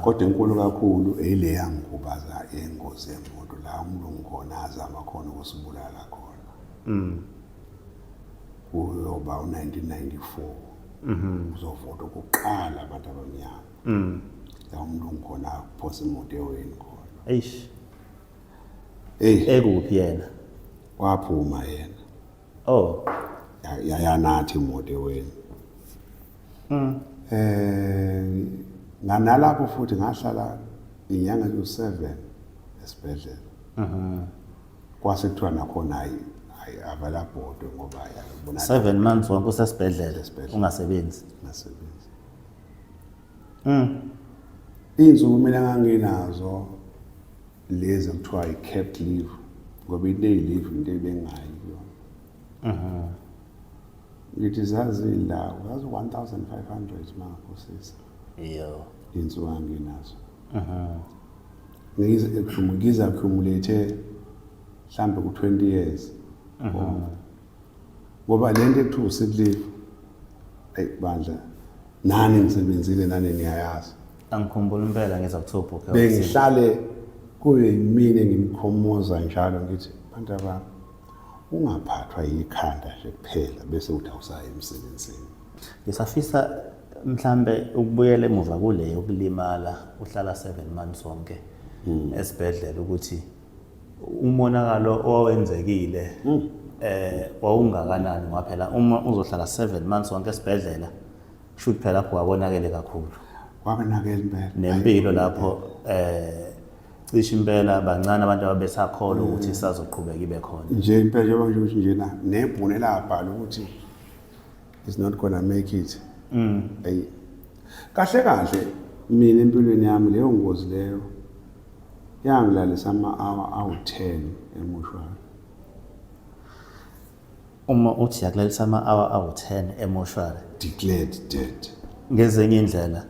Kodwa enkulu kakhulu ile yangikhubaza yengozi yemoto la umlungu khona azama khona ukusibulala khona. Kuyoba u-1994. Kuzovota okokuqala abantu abamnyama. La umlungu khona aphosa imoto eweni khona. Eish. Hey, Ekuphi yena? Waphuma yena. Oh. Yayanathi imoto eweni. Nganalapho futhi ngahlala inyanga eziwu-7 esibhedlela. Kwase kuthiwa nakhona hayi hayi, avele abhodwe ngoba yabona. 7 months wonke usesibhedlela? Esibhedlela. Ungasebenzi? Ngasebenzi. Iy'nsuku mina nganginazo lezi ekuthiwa i-capped leave, ngoba into eyi-leave into ebengayi kuyona. Ngithi zazila zazi 1500 mangaphosisa. Iy'nsuku anginazo. Ngize-accumulate mhlambe ku-20 years. Ngoba le nto ekuthiwa u-sick leave, eyi bandla, nani ngisebenzile, nani niyayazi. Angikhumbula impela ngizwa kuthiwa ubhukhe. Bengihlale kube yimina engimkhomoza njalo, ngithi, "Bantu abami, ungaphathwa yikhanda nje kuphela bese uthi awusayi emsebenzini." Ngisafisa mhlambe ukubuyela emuva kule yokulimala, uhlala 7 months wonke esibhedlela, ukuthi umonakalo owawenzekile wawungakanani, ngoba phela uma uzohlala 7 months wonke esibhedlela, kusho phela lapho wabonakele kakhulu. Kwabenakele impela. Nempilo lapho cishe impela bancane abantu ababesakholwa ukuthi isazoqhubeka ibe khona. Nje impela, njengoba ngisho ukuthi njena nebhunu elabhala ukuthi is not gonna make it. Eyi, kahle kahle mina empilweni yami leyo ngozi leyo yangilalisa ama-hour awu-10 emoshwari. Uma uthi yakulalisa ama-hour awu-10 emoshwari? Declared dead. Ngezinye indlela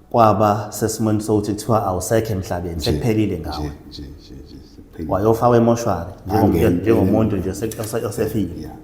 kwaba sesimweni sokuthi kuthiwa awusekho emhlabeni, sekuphelile ngawe. Nje nje nje nje, sekuphelile. Wayofakwa emoshwari Angena njengomuntu nje osefile. Yeah.